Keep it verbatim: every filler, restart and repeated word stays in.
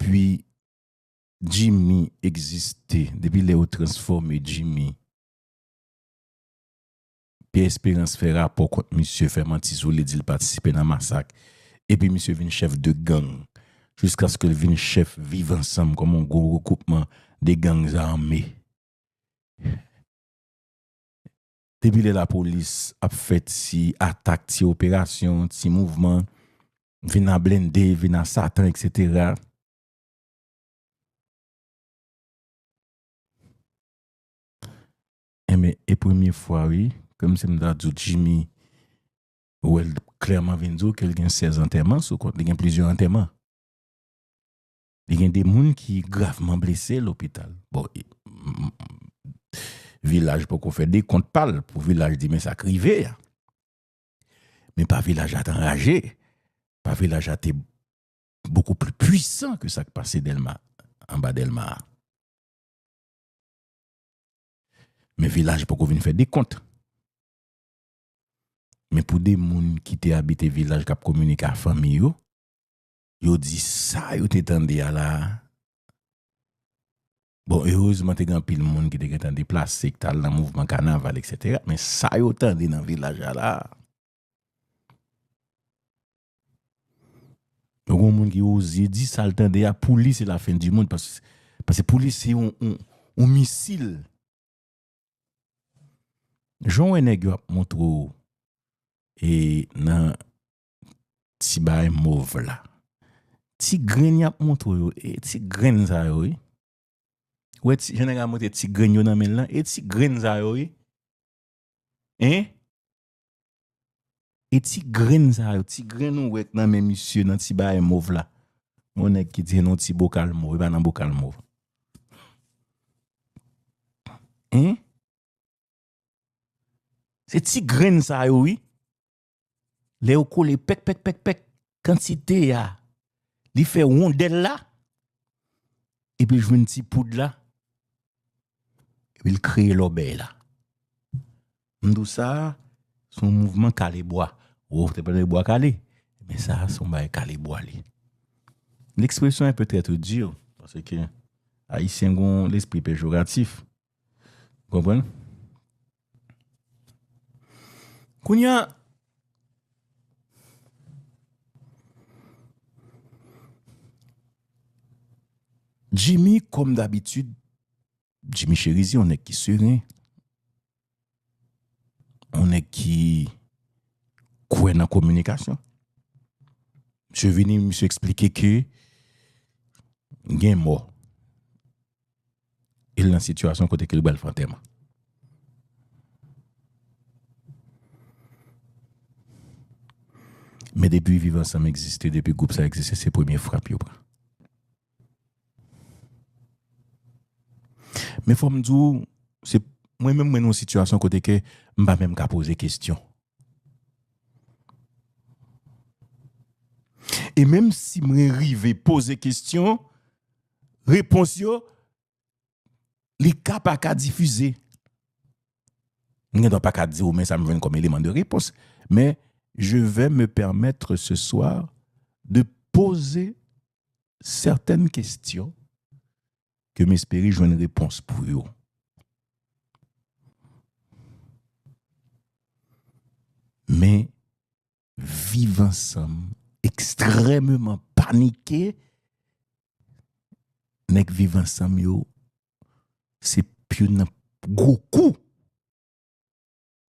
depi Jimmy egziste, depi lè yo transfòme Jimmy, Pierre Espérance fè rapò kont misye, fè manti sou li, di l patisipe nan masak, epi misye vin chèf de gang, jiskaske l vin chèf Viv Ansanm kòm yon gwo regroupman de gang ame. Depi lè lapolis ap fè ti atak, ti operasyon, ti mouvman, vin a blende, vin a satan, etsetera. Enben, e premye fwa, wi, kòmsi m ta di w Jimmy, ou wè l klèman vin di w ke l gen sèz antèman sou kont li, gen plizyè antèman. Li gen de moun ki gravman blese lopital. Bon, e, m- m- vilaj poko fè dekont pa l pou vilaj di men sa k rive a. Men pa vilaj la te anraje, pa vilaj la te beaucoup plus puissant ke sa k pase Dèlma, anba Dèlma a. Men vilaj poko vin fè dekont. Men pou de moun ki te abite vilaj k ap kominike a fanmi yo, yo di sa yo te tande a la. Bon, erezman, te gen anpil moun ki te gentan deplase, ki t al nan mouvman kanaval, etsetera. Men sa yo tande nan vilaj la la. Donk, yon moun ki oze di sa l tande a, pou li, se lafen di mond, paske, paske pou li, se yon, yon, yon misil. Jan w wè nèg yo ap montre w, e nan ti bagay mov la. Ti grenn y ap montre w yo, e ti grenn sa yo, wi. Ou wè ti, jan nèg la montre ti grenn yo nan men l lan, e ti grenn sa yo, wi. Hein? E ti grenn sa yo, ti grenn ou wè k nan men misye nan ti bagay mov la. Yon nèg ki di nan ti bokal mov, e pa nan bokal mov. Hein? Se ti grenn sa yo, wi. Lè yo kole pèk, pèk, pèk, pèk, kantite a, li fè wondèl la, epi l jwenn ti poud la, epi l kreye lòbèy la. M di w sa, se yon mouvman kale bwa. Ou te pale bwa kale, men sa, se yon bagay kale bwa li. L'expression est peut-être dure, paske Ayisyen gen yon lespri pejoratif. Ou konprann? Kounye a, Jimmy, kòm dabitid, Jimmy Chérizier, yon nèg ki seren, yon nèg ki kwè nan kominikasyon. Misye vini, misye eksplike ke gen mò. E l nan sitiyasyon kote ke l pral fè antèman. Men depi Viv Ansanm egziste, depi gwoup sa egziste, se premye frap yo pran. Men fò m di w, se mwen menm mwen nan yon sitiyasyon kote ke m pa menm ka poze kesyon. E menm si mwen rive poze kesyon, repons yo, li ka pa ka difize. M gen dwa pa ka di w men sa m jwenn kòm eleman de repons, men je vais me permettre ce soir de poser certaines questions ke m espere jwenn repons pou yo. Men Viv Ansanm ekstrèmeman panike. Nèg Viv Ansanm yo, se youn nan gwo kou